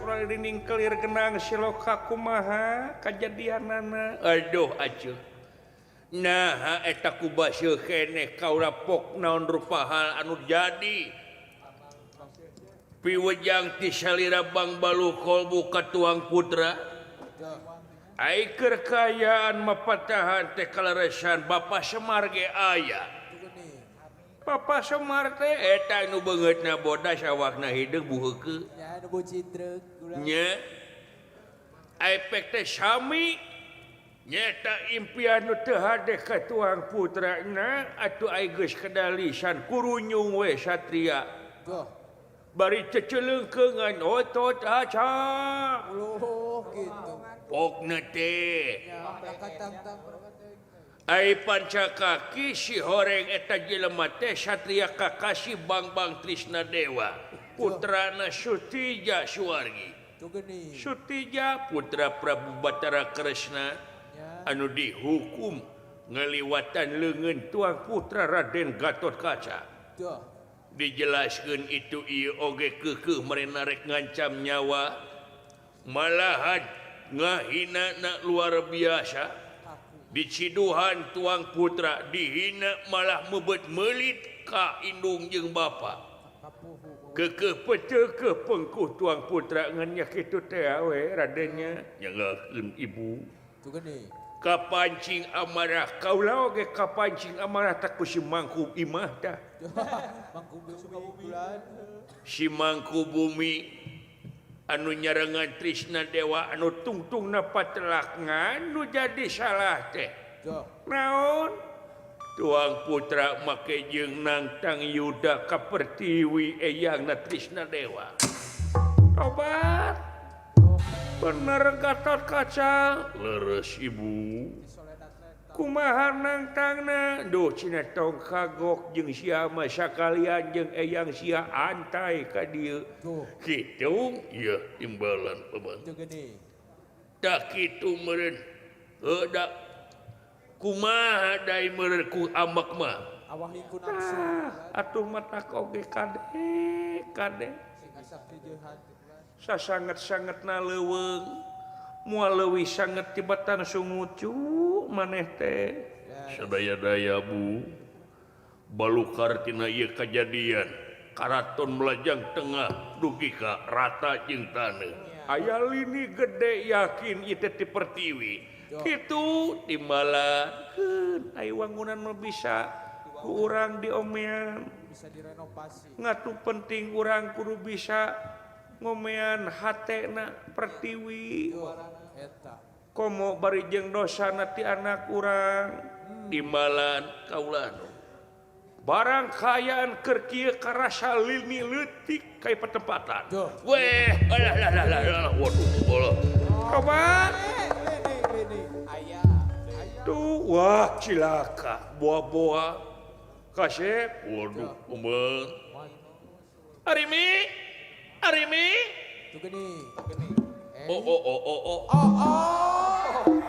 Ralining kelir genang siloka kumaha kajadianana. Aduh acuh. Nah eta ku baseuh keneh kaula pok naon rupa hal anu jadi. Piwejang ti salira Bangbalu kolbu ka tuang putra. Ai keur kaayaan mapatahan teh kaleresan Bapa Semar ge aya. Papa Semar teh eta nu beungeutna bodas awakna hideung buheukeun. Ya nu bucidreuk. Nya. Ai pek teh sami nyeta impian nu teu hade ka tuang putrana atuh ai geus kedalisan kurunyung we satria. Tuh. Bari ceceleungkeungan otot aca. Uluh gitu. Pokna teh. Ya, katang-tang. Ai pancakaki si horeng eta jelema teh satria kakasih Bangbang Trisna Dewa putrana Sutija Suwargi. Tuh geuning. Sutija putra Prabu Batara Kresna Ya. anu dihukum ngaliwatan leungeun tuang putra Raden Gatot Kaca. Tuh. Dijelaskeun itu ieu oge keukeuh marena rek ngancam nyawa malahan ngahina na luar biasa. Diciduhan tuang putra dihina malah mebet melit ka indung jeung bapa. Keukeuh petekeuh pengkuh tuang putra ngan nya kitu teh we radennya nyanggakeun ibu. Tuh geuning. Kapancing amarah kaula oge kapancing amarah tak ku si mangku imah tah. Mangku bumi bulan. Si mangku bumi anu nyarengan Trisna Dewa anu tungtungna patelak nganu jadi salah teh. Tuh. Naon? Tuang putra make jeung nangtang Yuda ka Pertiwi eyangna Trisna Dewa. Tobat. Bener Gatot Kaca. Leres ibu. Kumaha nangtangna? Duh cina tong kagok jeung sia mah sakalian jeung eyang sia antai ka dieu. Tuh. Kitu ieu timbalan paman. Tuh geuning. Tah kitu meureun. Heuh da kumaha dai meureun ku ambek mah. Awah ku nafsu. Ah, atuh mata oge kade kade. Sing asa pijehan. Sasanget-sangetna leuweung. Moal leuwih sanget tibatan sungucu maneh teh. Sadaya-daya bu. Balukar tina ieu kajadian. Karaton Melajang Tengah dugi ka rata jeung taneuh. Aya lini gede yakin ieu teh ti Pertiwi. Kitu timbalakeun ai wangunan mah bisa ku urang diomean. Bisa direnovasi. Ngatu penting urang kudu bisa ngomean hatena Pertiwi. Eta. Komo bari jeung dosana ti anak urang timbalan kaulanu. Barang kaayaan keur kieu karasa lini leutik ka patempatan. Weh, alah lah lah lah waduh Allah. Coba. Aya. Tuh, wah cilaka, boa-boa. Kasep, waduh, umeng. Arimi, Arimi. Tuh geuning, geuning. Oh oh oh oh oh. Oh oh.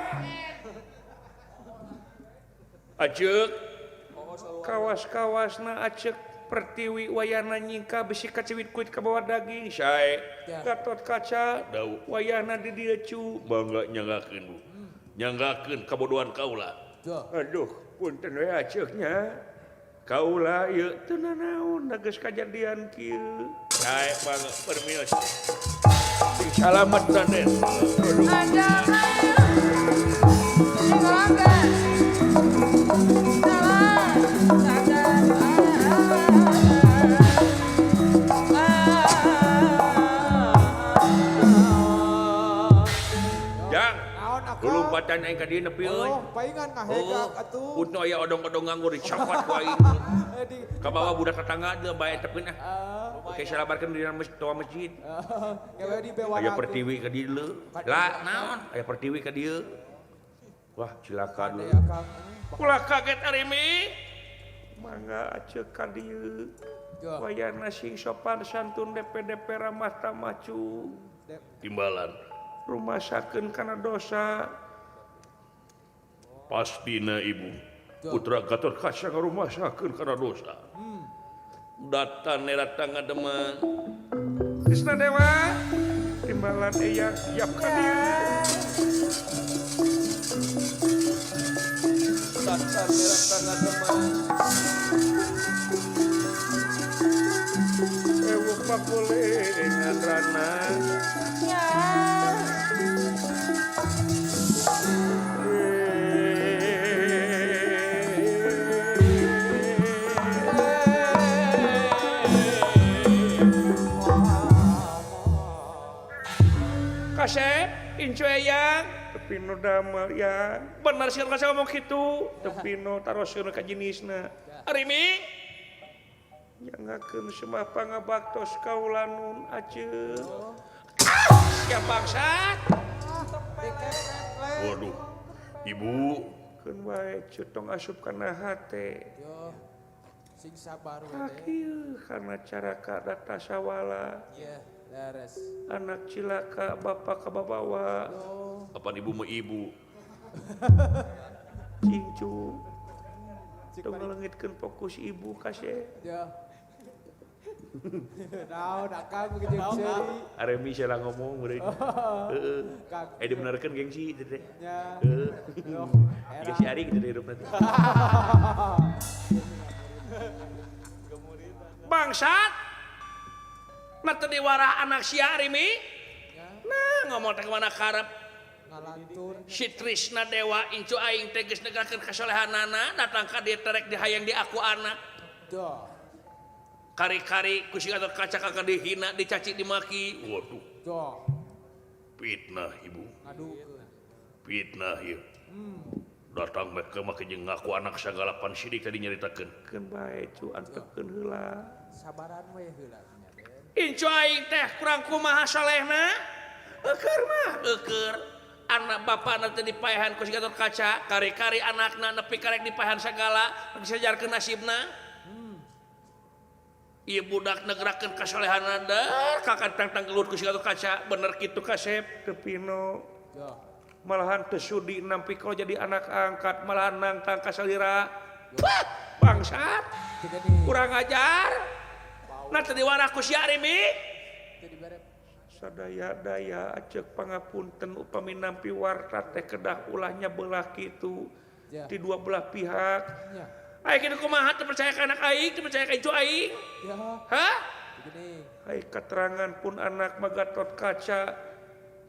Aceuk. Kawas-kawasna aceuk Pertiwi wayahna nyingka bisi kaciwit kuit ka bawah daging sae. Gatot Kaca dau wayahna di dieu cu bangga nyanggakeun bu. Nyanggakeun kabodohan kaula. Aduh, punten we aceuknya. Kaula ieu teu nanaon da geus kajadian kieu. Sae bangga permios. Sing salamet Raden. Aduh. Jang, lompatan aing ka dieu nepi euy. Oh, paingan ngahegak atuh. Untung aya odong-odong nganggur dicokot ku aing. Ka bawa budak tetangga deui bae tepkeun ah. Oke, salabarkeun di dalam toa masjid. Aya Pertiwi ka dieu leu. Lah, naon? Aya Pertiwi ka dieu. Wah, cilaka dulu. Ulah kaget Arimi. Mangga aceuk ka dieu. Wayahna sing sopan santun DPDP ramah tamah cu. Timbalan. Rumasakeun kana dosa. Pastina ibu. Putra Gatot Kaca ngarumasakeun kana dosa. Datang neratang ngademen. Krisna Dewa. Timbalan eyang siap ka dieu. Tantan merah tangga teman. Ewu pakulengan rana. Kasep, incu eyang, tepi nu damel ya. Bener sih kasep ngomong kitu, tepi nu taroskeun ka jenisna. Arimi nyangakeun semah pangabaktos kaula nun aceuk. Siap bangsat. Waduh, ibu keun wae ceu tong asup kana hate. Yo. Sing sabar we. Kieu kana cara ka tasawala. Iya. Leres. Anak cilaka bapak kababawa. Apa ibu mah ibu. Cingcu. Tong ngalengitkeun fokus ibu kasih. Ya. Naon akang begitu seuri. Aremi salah ngomong meureun. Heeh. Eh dibenerkeun gengsi teh teh. Nya. Heeh. Jika si Ari gitu hirup nanti. Bangsat. Nah teu diwarah anak sia Arimi. Nah ngomong teh kemana karep. Ngalantur. Si Trisna Dewa incu aing teh geus negakeun kasolehanana datang ka dieu terek dihayang di aku anak. Duh. Kari-kari ku si Gatot Kaca kakak dihina, dicaci, dimaki. Waduh. Duh. Fitnah ibu. Ngadukeun. Fitnah ieu. Datang make make jeung ngaku anak sagalapan sidik tadi nyaritakeun. Keun bae cu antepkeun heula. Sabaran we heula. Incu aing teh kurang kumaha solehna? Eueur mah, eueur. Anak bapana teh dipaehan ku si Gatot Kaca, kari-kari anakna nepi karek dipaehan sagala, disejarkeun nasibna. Ieu budak negerakeun kasolehanna dar kakantang tanggelut ku si Gatot Kaca, bener kitu kasep teu pino. Malahan teu sudi nampi kalau jadi anak angkat, malahan nangtang ka salira. Bangsat. Kurang ajar. Nah teu diwarah ku si Arimi. Sadaya-daya aceuk pangapunten upami nampi warta teh kedah ulahnya belah kitu di dua belah pihak. Aing kitu kumaha teu percaya ka anak aing, teu percaya ka incu aing. Hah? Ai keterangan pun anak mah Gatot Kaca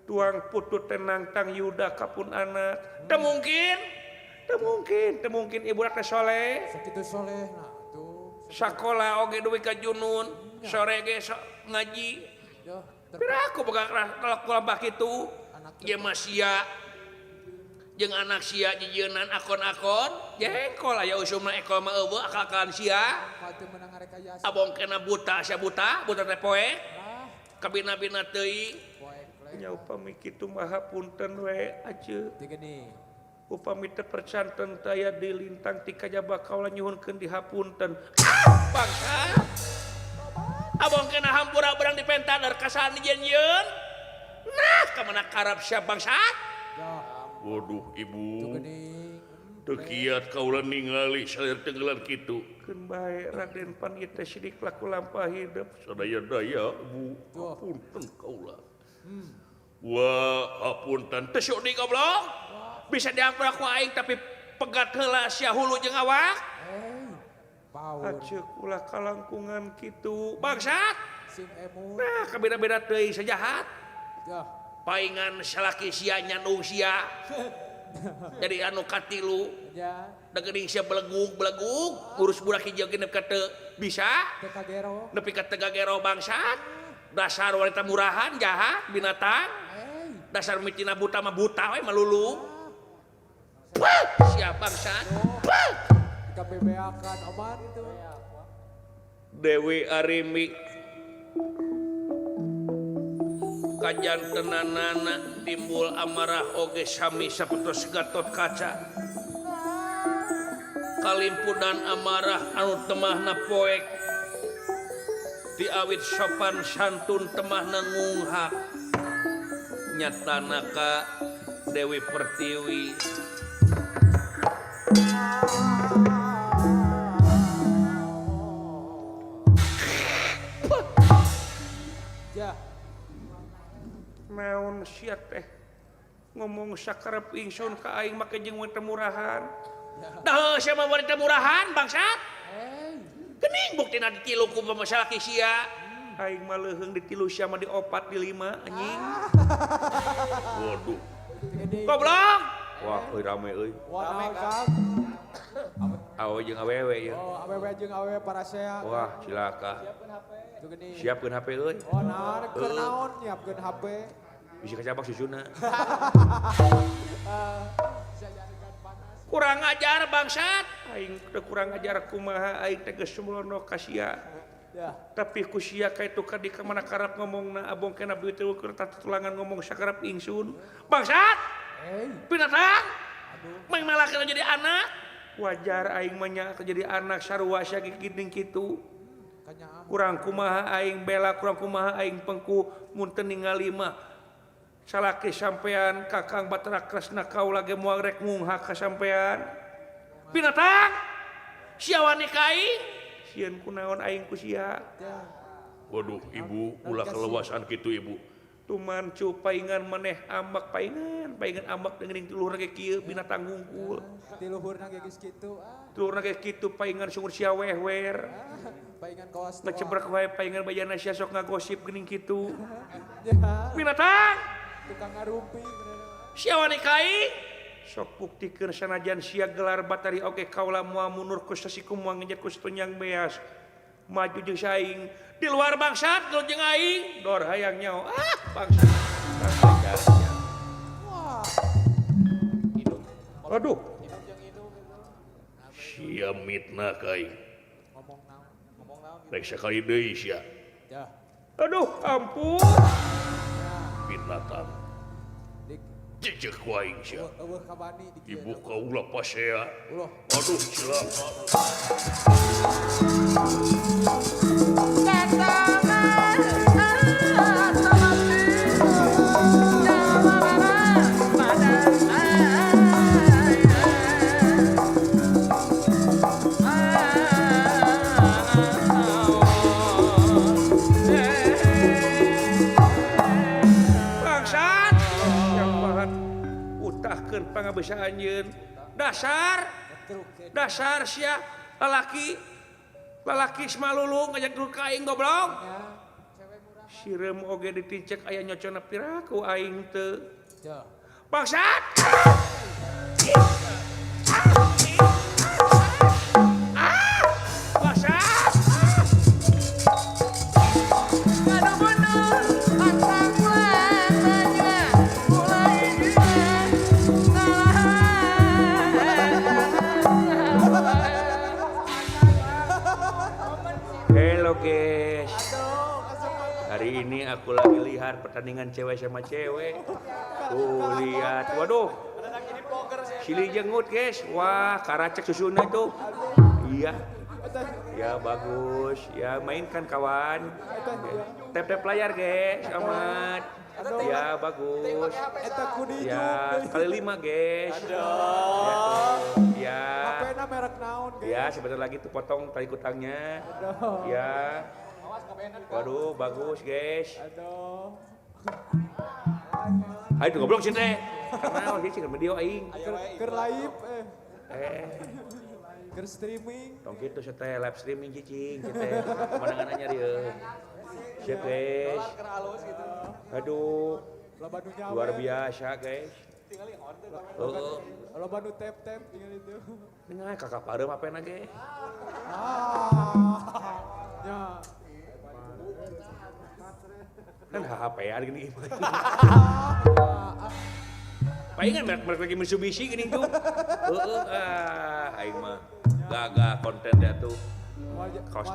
tuang putut tenang tang Yuda ka pun anak. Teu mungkin. Teu mungkin, teu mungkin ibu teh soleh. Sakitu soleh nah tuh. Sakola oge duwi ka junun, sore ge ngaji. Pira aku boga kalau kitu. Ieu mah sia jeung anak sia jijeunan akon-akon, jengkol aya usumna ekol mah eueuh akal-akalan sia. Abong kena buta sia buta, buta teh poek. Kabina-bina teuing. Nya upami kitu mah hapunten we aceuk. Upami teu percanten taya di lintang ti kajaba kaula nyuhunkeun dihapunten. Bangsa. Abong kena hampura berang dipenta dar kasahan dijieun. Nah, ka mana karep sia bangsat? Waduh ibu. Teu kiat kaula ningali salir tenggelan kitu. Keun bae Raden pan ieu teh sidik laku lampah hidup sadaya-daya bu. Hapunten kaula. Wah, hapunten teu sudi goblok. Bisa diampura ku aing tapi pegat heula sia hulu jeung awak. Aceuk ulah kalangkungan kitu. Bangsat. Sing emut. Nah, kabeda-beda teuing sajahat. Paingan salaki sia nyandung sia. Jadi anu katilu. Da geuning sia belegug-belegug ngurus budak hiji oge nepi ka teu bisa. Teu kagero. Nepi ka teu gagero bangsat. Dasar wanita murahan jahat binatang. Dasar mitina buta mah buta we melulu. Siap bangsat. KPBA-kan oman itu. Dewi Arimi kajantenanana timbul amarah oge sami sapertos Gatot Kaca. Kalimpudan amarah anu temahna poek. Diawit sopan santun temahna ngunghak. Nyatana ka Dewi Pertiwi. Ya. sia teh ngomong sakarep ingsun ka aing make jeung wanita murahan. Dah sia mah wanita murahan bangsat. Gening buktina ditilu ku salaki sia. Aing mah leuheung ditilu sia mah di opat di lima anjing. Waduh. Goblok. Wah, euy rame euy. Rame Kang. Awe jeung awewe ya. Oh, awewe jeung awewe parasea. Wah, cilaka. Siapkeun HP euy. Oh, naon keur naon nyiapkeun HP. Bisa kacabak susuna. Kurang ajar bangsat. Aing teh kurang ajar kumaha aing teh geus sumlono ka sia. Tapi ku sia ka itu ka di ka mana karep ngomongna abong kena beuteung keur tatulangan ngomong sakarep ingsun. Bangsat. Binatang. Maeng malakeun jadi anak. Wajar aing mah nya jadi anak sarua sia geuning kitu. Kurang kumaha aing bela, kurang kumaha aing pengku mun teu ningali mah. Salaki sampean Kakang Batara Kresna kaula ge moal rek munghak ka sampean. Binatang. Sia wani ka aing, sieun kunaon aing ku sia. Waduh, ibu ulah kelewasan kitu ibu. Tuman cu paingan maneh ambak paingan, paingan ambak deungeun tiluhurna ge kieu binatang hungkul. Tiluhurna ge geus kitu ah. Tiluhurna ge kitu paingan sungur sia wehwer. Paingan kawas toa. Ngecebrek wae paingan bajana sia sok ngagosip geuning kitu. Binatang. Tukang ngarumpi sia wani ka aing. Sok buktikeun sanajan sia gelar batari oge kaula moal mundur ku sasiku moal ngejet ku satunyang beas. Maju jeung saing di luar bangsat gelut jeung aing dor hayang nyaho ah bangsat. Wah. Aduh. Sia mitnah ka aing. Ngomong naon? Ngomong naon? Rek sakali deui sia. Ya. Aduh, ampun. Binatang. Jejek ku aing sia. Eueuh kabani di kieu. Ibu kaula pasea. Ulah. Aduh cilaka. Bangsat. Yang banget utahkeun pangabeusa anjeun. Dasar. Dasar sia lalaki. Lalaki semalulu ngajak dulu ka aing goblok. Sireum oge ditincek aya nyocona piraku aing teu. Bangsat. Ah! Bangsat. Halo guys. Hari ini aku lagi lihat pertandingan cewek sama cewek. Tuh lihat, waduh. Silih jengut guys. Wah, karacek susuna tuh. Iya. Ya bagus. Ya mainkan kawan. Tap-tap layar guys. Selamat. Ya bagus. Ya kali 5 guys. Ya. Ya sebentar lagi tuh potong tali kutangnya. Ya. Waduh bagus guys. Ayo tuh goblok sih teh. Kenal sih cing video aing. Keur live Keur streaming. Tong kitu sih teh live streaming cicing sih teh. Pemandangan anyar ieu. Siap guys. Aduh. Luar biasa guys. Heeh. Loba nu tap-tap tinggal itu. Dengar kakak pareum apena ge. Ah. Ya. Kan HP-an gini. Palingan merek lagi Mitsubishi gini tuh. Heeh, ah aing mah gagah konten dia tuh. Kaos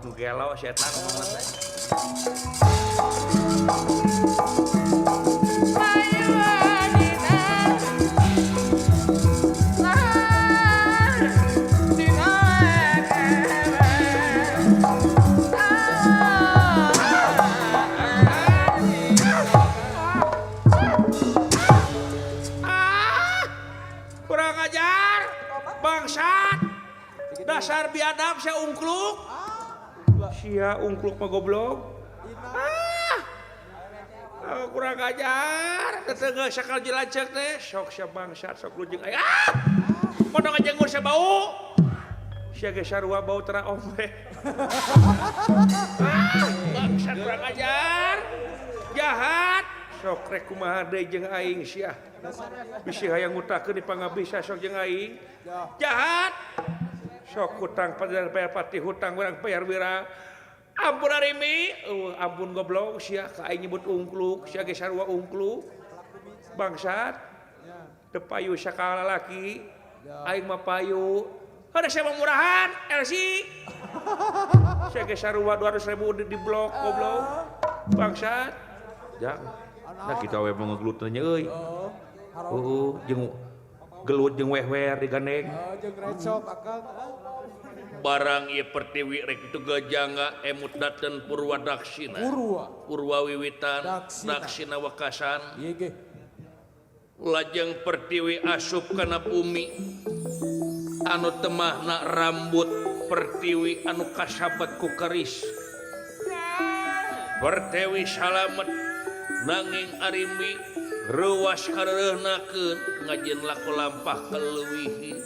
nu gelo si eta ngomongna teh. Kurang ajar, bangsat. Dasar biadab sia ungkluk. Sia ungkluk mah goblok. Ah. Oh, kurang ajar. Tetengah sakal jelancek teh sok sia bangsat sok lujeng aya. Ah! Modong ngajenggur sia bau. Sia ge sarua bau tera ombe. Ah, bangsat kurang ajar. Jahat. Sok rek kumaha deui jeung aing sia. Bisi hayang ngutakeun di pangabisa sok jeung aing. Jahat. Sok hutang padahal bayar pati hutang urang bayar wira. Ampun Arimi, ampun goblok sia ka aing nyebut ungkluk, sia ge sarua ungkluk. Bangsat. Teu payu sakala lalaki, aing mah payu. Heuh sia mah murahan, LC. Sia ge sarua 200.000 di blok goblok. Bangsat. Jang. Nah kita we mah ngegelut nya euy. Heeh, jeung gelut jeung wehwer digandeng. Jeung recok akang. Barang ieu Pertiwi rek itu gajangga emut daten Purwa Daksina. Purwa Wiwitan Daksina Wekasan. Lajeng Pertiwi asup kana bumi anu temahna rambut Pertiwi anu kasabat ku keris. Pertiwi salamet nanging Arimbi reuwas kareuhnakeun ngajieun laku lampah kaleuwihi.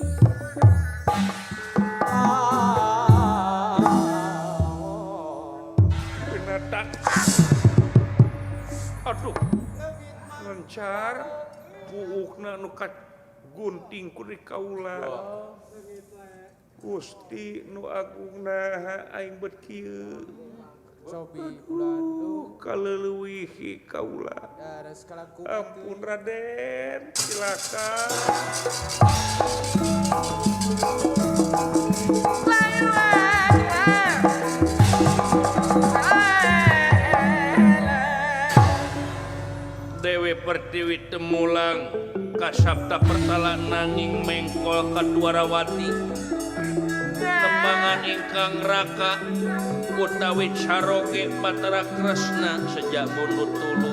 Binatang. Aduh, ngencar buukna nu gunting ku di kaula. Gusti nu agungna aing bet kieu. Aduh, kaleuwihi kaula. Ampun Raden, silakan. Dewi Pertiwi temulang kasabta pertala nanging mengkol ka Dwarawati. Tembangan ingkang raka utawi caroge Batara Kresna sejak bundut tulu.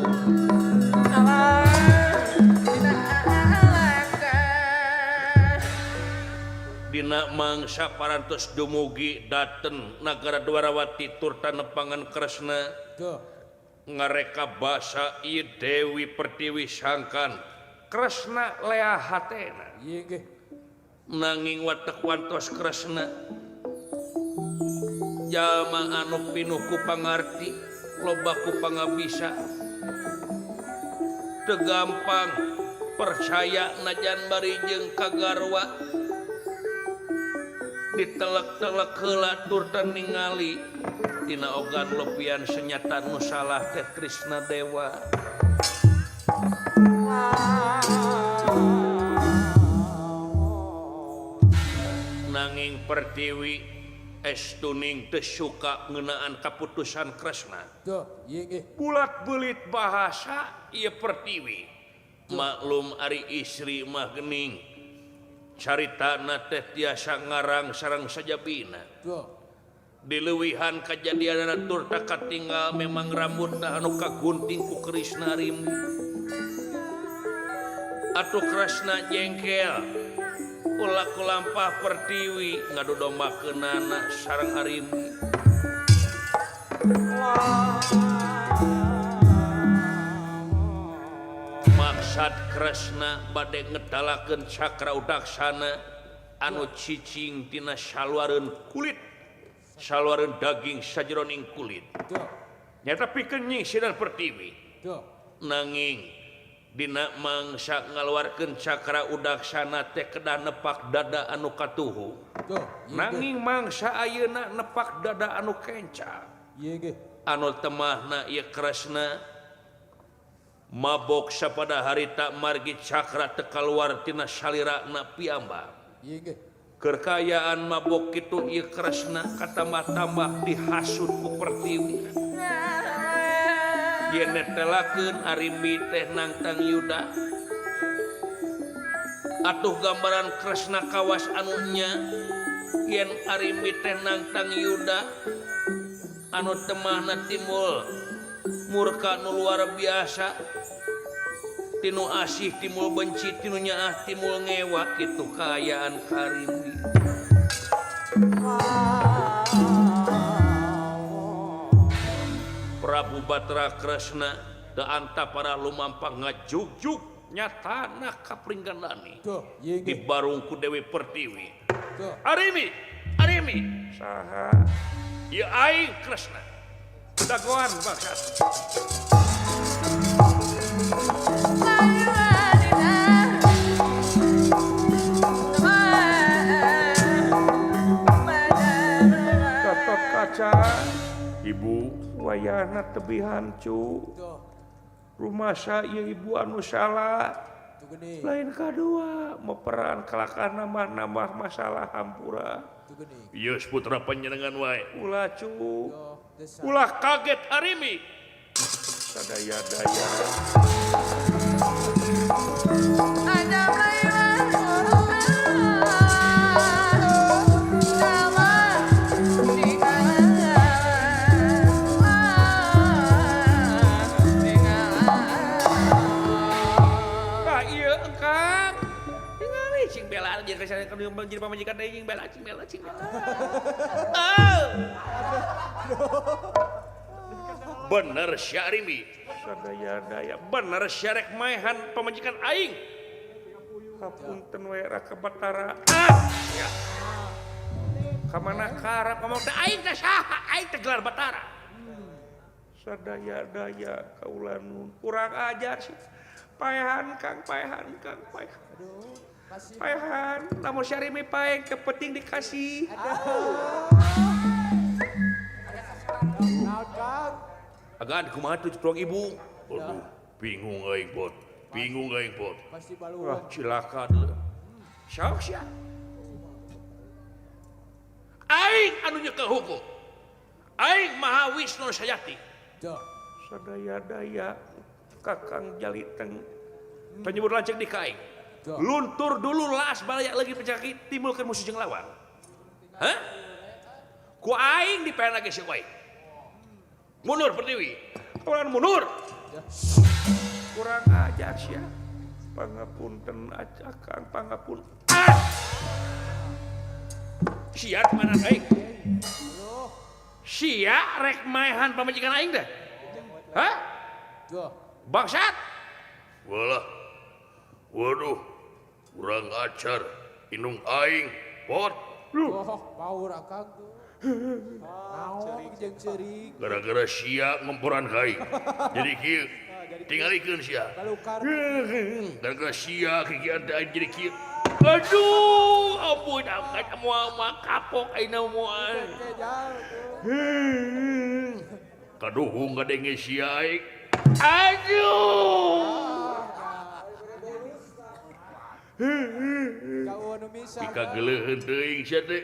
Dina mangsa parantos dumugi daten nagara Dwarawati turta nepangan Kresna. Ngareka basa ieu Dewi Pertiwi sangkan Kresna lea hatena. Nanging watek wantos Kresna jalma anu pinuh ku pangarti loba ku pangabisa teu gampang percaya najan bari jeung kagarwa ditelek-telek heula turta ningali dina ogan lopian senyata nu salah teh Krisna Dewa. Nanging Pertiwi estuning teu suka ngeunaan kaputusan Kresna. Bulat belit bahasa ieu Pertiwi. Maklum ari istri mah geuning caritana teh tiasa ngarang sareng sajabina. Dileuwihan kajadianana turta katinggal memang rambutna anu kagunting ku Krisna Rimbi. Atuh Kresna jengkel ulah kulampah Pertiwi ngadu dombakeunana sareng Arimbi. Maksad Kresna bade ngedalakeun cakra udaksana anu cicing tina saluareun kulit, saluareun daging sajeroning kulit. Nyata pikeun nyingsiran Pertiwi. Nanging dina mangsa ngaluarkeun cakra udaksana teh kedah nepak dada anu katuhu. Nanging mangsa ayeuna nepak dada anu kenca. Anu temahna ieu Kresna mabok sapada harita margi cakra teu kaluar tina salirana piyambak. Keur kaayaan mabok kitu ieu Kresna katambah-tambah dihasut ku Pertiwi. Yen netelakeun Arimbi teh nangtang Yuda. Atuh gambaran Kresna kawas anu nya yen Arimbi teh nangtang Yuda anu temahna timbul murka nu luar biasa, tinu asih timbul benci, tinu nyaah timbul ngewa kitu kaayaan Karimbi. Prabu Batara Kresna Teu anta para lumampah ngajugjug nyatana ka Pringgandani. Dibarung ku Dewi Pertiwi. Arimi, Arimi. Saha? Ieu aing Kresna. Dagoan bangsat. Gatot Kaca. Ibu wayahna tebihan cu. Rumasa ieu ibu anu salah. Lain kadua meperan kalakana mah nambah masalah hampura. Yeus putra panjenengan wae. Ulah cu. Ulah kaget Arimi. Sadaya-daya. Jadi pamajikan deui jeung bela cing bela cing bela. Oh. Bener sia Arimi. Sadaya-daya bener sia rek maehan pamajikan aing. Hapunten we Raka Batara. Ah. Ya. Ka mana karep ngomong teh aing teh saha? Aing teh gelar Batara. Sadaya-daya kaula nun kurang ajar sih. Paehan Kang, paehan Kang, paehan. Aduh. Paehan, lamun si Arimi paeh kepenting dikasih. Agan kumaha tuh tuang ibu? Aduh, bingung aing bot. Bingung aing bot. Pasti baluan. Wah, cilaka deuleu. Sok sia. Aing anu nyekel hukum. Aing Maha Wisnu Sayati. Sadaya-daya Kakang Jaliteng. Penyebut lanceuk di ka aing. Luntur dulu las balayak lagi pencaki timbulkan musuh jeung lawan. Hah? Ku aing dipaen lagi si wae. Mundur Pertiwi. Kurang mundur. Kurang ajar sia. Pangapunten Akang, pangapun. Ah! Sia mana aing? Sia rek maehan pamajikan aing teh. Hah? Bangsat. Walah. Waduh. Kurang ajar indung aing pot. Oh, paur akang tuh. Naon jeung ceurik. Gara-gara sia ngomporan ka aing. Jadi kieu. Tingalikeun sia. Gara-gara sia kikian teh aing jadi kieu. Aduh, ampun angkat moal mah kapok aing moal. Kaduhung ngadenge sia aing. Aduh. Pika geleuheun teuing sia teh.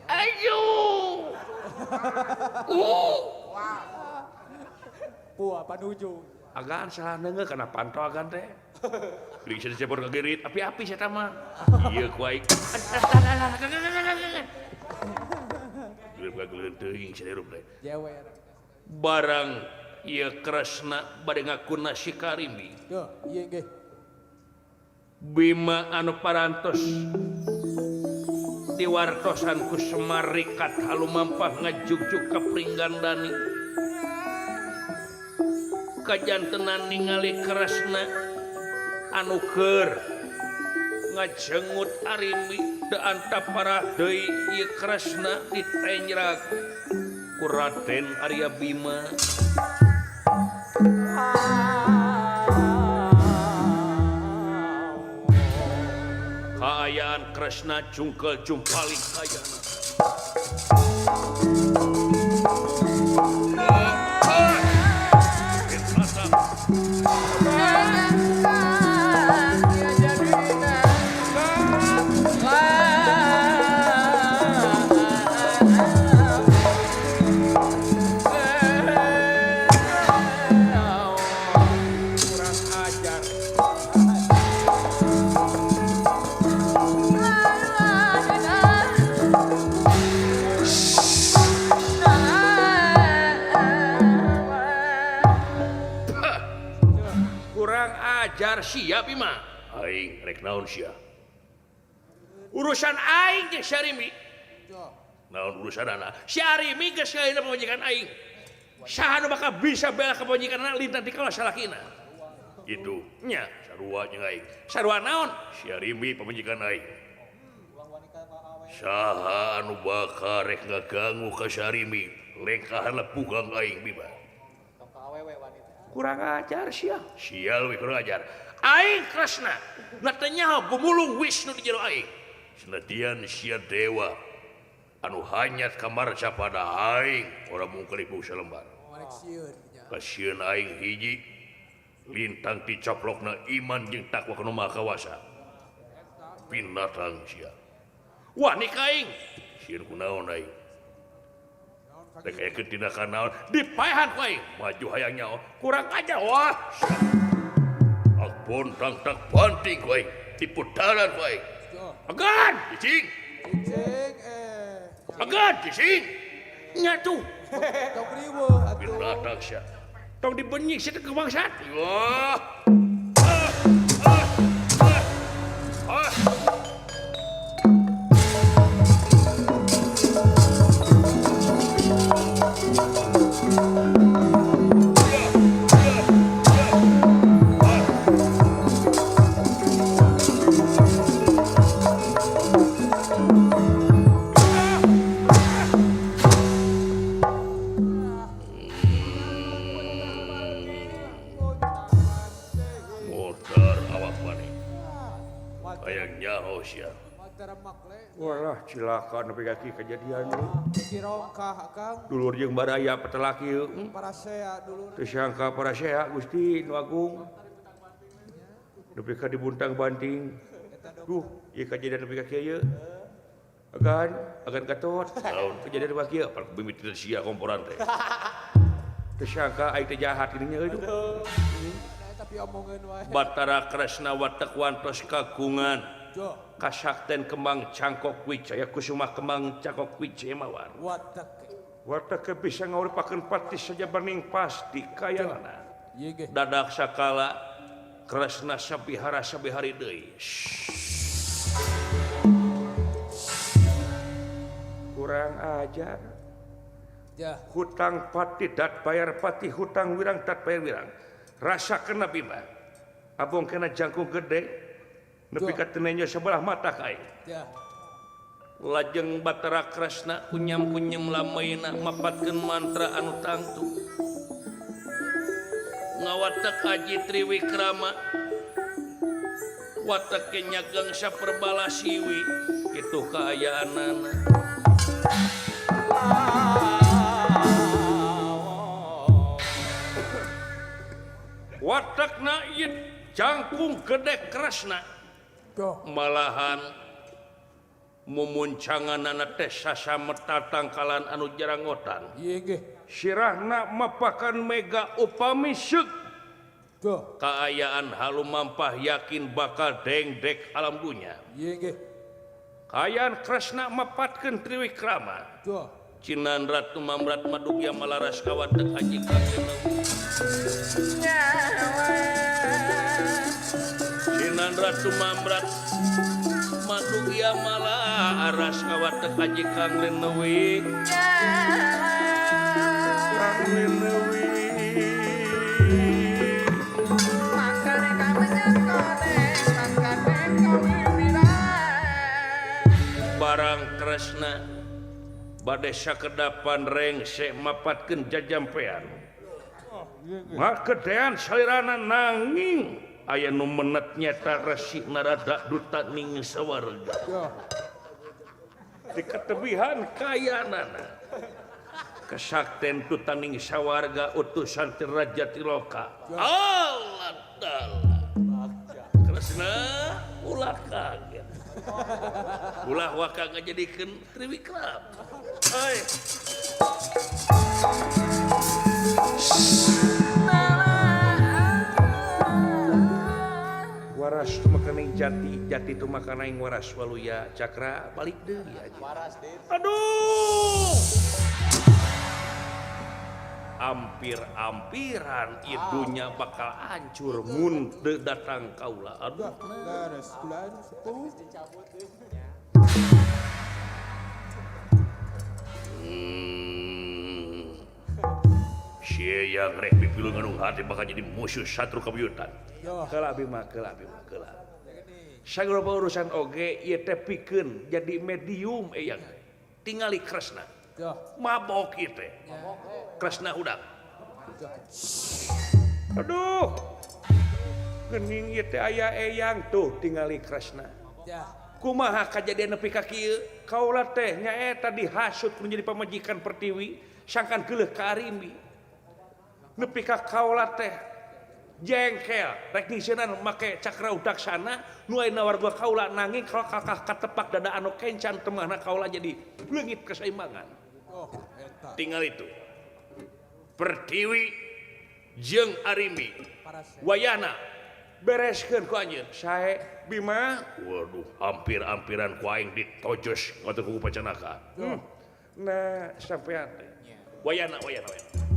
Aduh. Puah panuju. Agan salah neungeun kana panto agan teh. Geuning sia dicepor ka gerit, api-api sia mah. Ieu ku aing. Geuleuh kageleuheun teuing sia hirup teh. Barang ieu Kresna bade ngakuna si Karimi. Duh, ieu nggih. Bima anu parantos diwartosan ku Semar rikat halumampah ngajugjug ka Pringgandani. Kajantenan ningali Kresna anu keur ngajengut Arimi teu antapara deui ieu Kresna ditenjrak ku Raden Arya Bima. Kaayaan Kresna jungkel jumpalik kayana. Kurang ajar. Kurang ajar sia Bima. Aing rek naon sia? Urusan aing jeung si Arimi. Naon urusanana? Si Arimi geus ngaina pamajikan aing. Saha nu bakal bisa bela kapanjikanna lintang ti kaula salakina. Gitu nya sarua jeung aing. Sarua naon? Syarimi pamajikan aing. Saha anu bakal rek ngaganggu ka Syarimi, lengkahan lepugang aing Bima. Kurang ajar sia. Sial we kurang ajar. Aing Kresna na teu nyaho gumulung Wisnu di jero aing. Senadian sia dewa anu hanyat kamarca pada aing ora mungkal ibu salembar. Kasieun aing hiji lintang dicoplokna iman jeung takwa kana Maha Kawasa. Binatang sia. Wah ni ka aing. Sieun kunaon aing? Rek aya tindakan naon dipaehan ku aing. Maju hayang nyaho. Kurang ajar wah. Ak pontang tak banting ku aing. Diputaran ku aing. Agan cicing. Cicing eh. Agan cicing. Nya tuh. Tong riweuh atuh. Binatang sia. Tong dibenyik sia teh kebangsat. Wah. Ah. Walah cilaka nepi ka kieu kejadian Kirongkah Akang. Dulur jeung baraya petelaki parasea dulur. Teu sangka parasea Gusti nu agung. Nepi ka dibuntang-banting. Duh, ieu kejadian nepi ka kieu ieu. Agan, agan Gatot. Naon kejadian nepi ka kieu? Apal mimiti sia komporan teh. Teu sangka aing teh jahat geuning nya euy. Tapi omongeun wae. Batara Kresna watek wantos kagungan. Kasakten kembang cangkok wijaya kusuma kembang cangkok wijaya mawar. Watek bisa ngauripakeun pati sajabaning pasti kayanana. Dadak sakala Kresna sabihara sabihari deui. Kurang ajar. Hutang pati dat bayar pati, hutang wirang dat bayar wirang. Rasa kena Bima. Abong kena jangkung gede. Nepi ka teu nenjo sebelah mata ka aing. Lajeng Batara Kresna kunyam-kunyam lamaina mapatkeun mantra anu tangtu. Ngawatek Aji Triwikrama. Watek nyagang saperbala siwi kitu kaayaanana. Watekna ieu jangkung gede Kresna. Malahan mumuncanganana teh sasameta tangkalan anu jarangotan. Sirahna mapakan mega upami seuk. Kaayaan halumampah yakin bakal dengdek alam dunya. Kaayaan Kresna mapatkeun Triwikrama. Cinan Ratu Mamrat Madugya malaras kawatek Haji Kangena. Cinan Ratu Mamrat Madugya malaras kawatek Haji Kang Lenewi. Kang Lenewi. Barang Kresna bade sakedapan rengse mapatkeun jajampean. Makedean salirana nanging aya nu menet nyata Resi Narada duta ning sawarga. Diketebihan kayanana. Kesakten duta ning sawarga utusan ti Raja Tiloka. Allah dalah. Kresna ulah kaget. Ulah waka ngajadikeun Triwikrama. Hei. Waras tumakaning jati, jati tumakanaing waras waluya cakra balik deui aja. Waras deui. Aduh. Ampir-ampiran idunya bakal hancur mun teu datang kaula. Aduh. Garis bulan sepuh. Si Eyang rek pipilu ngandung hati bakal jadi musuh satru kabuyutan. Keula Bima, keula Bima, keula. Sagala urusan oge ieu teh pikeun jadi medium Eyang teh. Tingali Kresna. Mabok ieu teh. Kresna hudang. Aduh. Geuning ieu teh aya Eyang tuh tingali Kresna. Kumaha kajadian nepi ka kieu? Kaula teh nyaeta dihasut menjadi pamajikan Pertiwi sangkan geuleuh ka Arimbi. Nepi ka kaula teh jengkel rek ngisieunan make cakra udaksana nu aya nawar gua kaula nanging kalau kakah katepak dada anu kencan temahna kaula jadi leungit keseimbangan. Oh, eta. Tinggal itu. Pertiwi jeung Arimbi. Wayana bereskeun ku anjeun. Sae Bima, waduh hampir-hampiran ku aing ditojos ngatur ku Pacanaka. Nah, sampean teh. Wayana, wayana, wayana.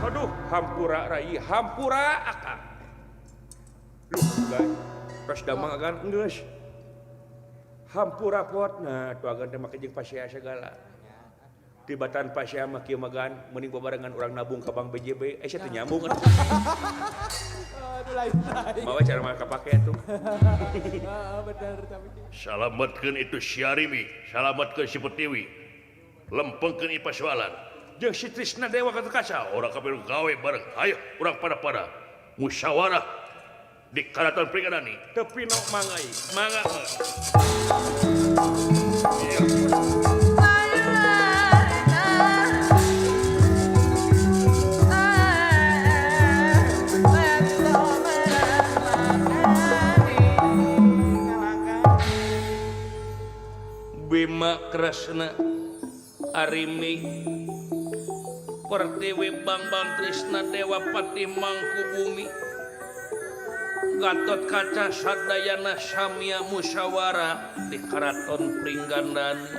Aduh, hampura rai, hampura akang. Luh, guys. Tos damang agan geus. Hampura pot. Nah, tuh agan teh make jeung pasea segala. Tibatan pasea mah kieu magan mending babarengan urang nabung ka Bank BJB, sia teu nyambung atuh. Aduh lain-lain. Mawa cara mah kapake atuh. Heeh, bener tapi. Salametkeun itu si Arimbi, salametkeun si Pertiwi. Lempengkeun ieu pasualan. Jeung si Trisna Dewa Gatotkaca, urang kabeh gawe bareng. Ayo urang pada-pada musyawarah di Karaton Pringgandani. Teu pino mangga ieu, mangga. Bima Kresna Arimbi Pertiwi Bangbang Trisna Dewa Patih Mangkubumi Gatotkaca sadayana samia musyawarah di Karaton Pringgandani.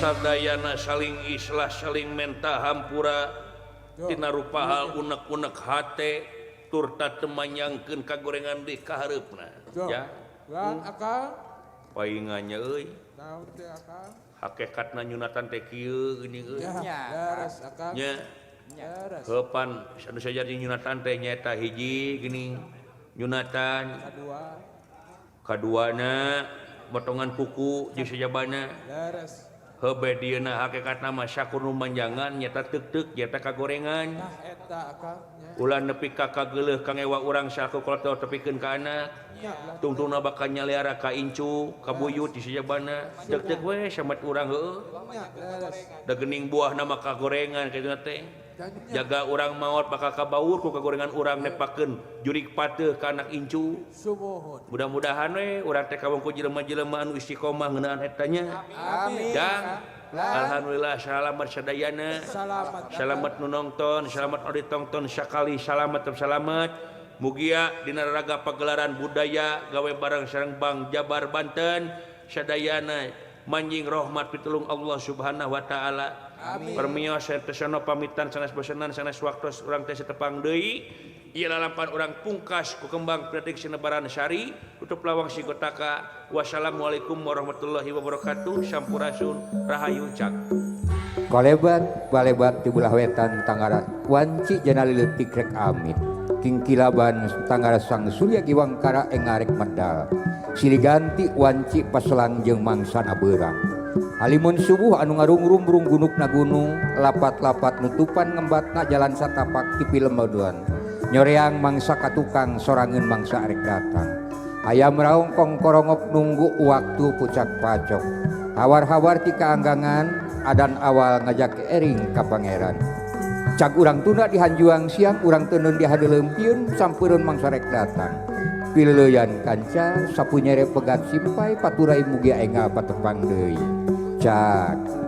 Sadayana saling islah saling menta hampura tina rupa hal unek-unek hate turta temanyangkeun kagorengan di kahareupna. Ya. Lan akang paingannya euy. Naon teh akang? Hakikatna nyunatan teh kieu geuning euy. Leres akang. Nya. Leres. Heupan anu sajadi nyunatan teh nyaeta hiji geuning nyunatan. Kadua. Kaduana motongan kuku jeung sajabana. Leres. Heubeeh dieuna hakikatna mah sakur nu manjangan nyaeta teuk-teuk nyaeta kagorengan. Tah eta akang nya. Ulah nepi ka kageuleuh kangewa urang saku kolot tepikeun ka anak. Tungtungna bakal nyaliara ka incu, ka buyut di sajabana. Teuk-teuk we samet urang heueuh. Da geuning buahna mah kagorengan kitu teh. Jaga urang maot bakal kabaur ku kagorengan urang nepakeun jurik pateuh ka anak incu. Mudah-mudahan we urang teh kawungku jelema-jelema anu istiqomah ngeunaan eta nya. Amin. Jang. Alhamdulillah salamet sadayana. Salamet. Salamet nu nongton, salamet nu ditongton sakali salamet tetep salamet. Mugia dina raga pagelaran budaya gawe bareng sareng Bank Jabar Banten sadayana manjing rahmat pitulung Allah Subhanahu wa taala. Amin. Permios tesono pamitan sanes bosenan sanes waktos urang teh setepang deui. Ieu lalampahan urang pungkas ku kembang prediksi nebaran sari tutup lawang sigotaka. Wassalamualaikum warahmatullahi wabarakatuh. Sampurasun rahayu cak. Kolebat balebat di belah wetan tanggara wanci jana leutik rek amit. Kingkilaban tanggara sang surya giwangkara engarek medal. Silih ganti wanci paselang jeung mangsana beurang. Halimun subuh anu ngarungrumbrung gunukna gunung, lapat-lapat nutupan ngembatna jalan satapak ti pilemeuduan. Nyoreang mangsa ka tukang sorangeun mangsa arek datang. Ayam raung kongkorongok nunggu waktu pucak pacok. Hawar-hawar ti kaanggangan adan awal ngajak ering ka pangeran. Cag urang tunda dihanjuang siang, urang tenun dihadeuleumpieun sampeureun mangsa rek datang. Pileuyan kanca sapu nyere pegat simpai paturai mugia engal patepang deui. Cak.